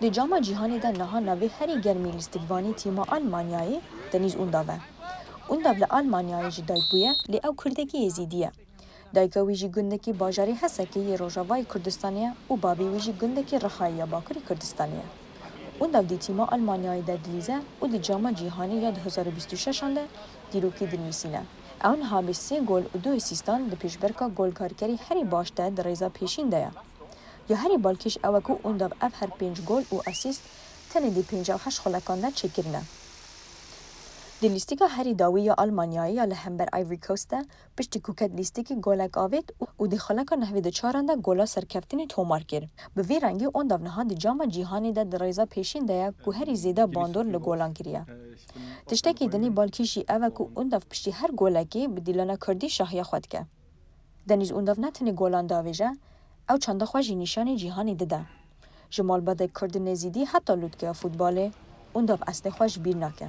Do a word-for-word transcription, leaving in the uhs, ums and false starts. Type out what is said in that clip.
Di cama cîhanê de niha navê herî germî lîstikvanî tîma Almanyayê Deniz Undav e. Undav li Almanyayê ji dayik bûye, lê ew Kurdekî Êzîdî ye. Dayika wî jî gundekî bajarê Hesekê yê Rojavayê Kurdistanê ye û babê wî jî gundekî Rihayê ya Bakurê Kurdistanê ye. Undav di tîma Almanyayê de dilîze û di cama cîhanê ya du hezar û bîst û şeşan de dîrokî dinivîsîne. Ew niha bi sê gol û du asîstan di pêşberka golkarkerî herî baş de di rêza pêşîn de ye. Ya herî balkêş ew e ku Undav ev her pênc gol û asîst tenê di pêncî û heşt xulekan de çêkirine. Di lîstika herî dawî ya Almanyayê ya li hember Ivory Coast de piştî ku ket lîstikî golek avêt û di xuleka nehvê di çaran de gola serkeftinê tomar kir. Bi vî rengî Undav niha di cama cîhanê de di rêza pêşîn de ye ku herî zêde bandor li golan kiriye. Tiştekî dinê balkêş jî ev e ku Undav piştî her golekê bi dîlana Kurdî şahiya xwe dike. Deniz Undav ne tenê golan diavêje, ew çanda xwe jî nîşanê cîhanê dide. Ji malbatê Kurd ên Êzîdî heta lûtkeya futbolê, Undav eslê xwe ji bîr nake.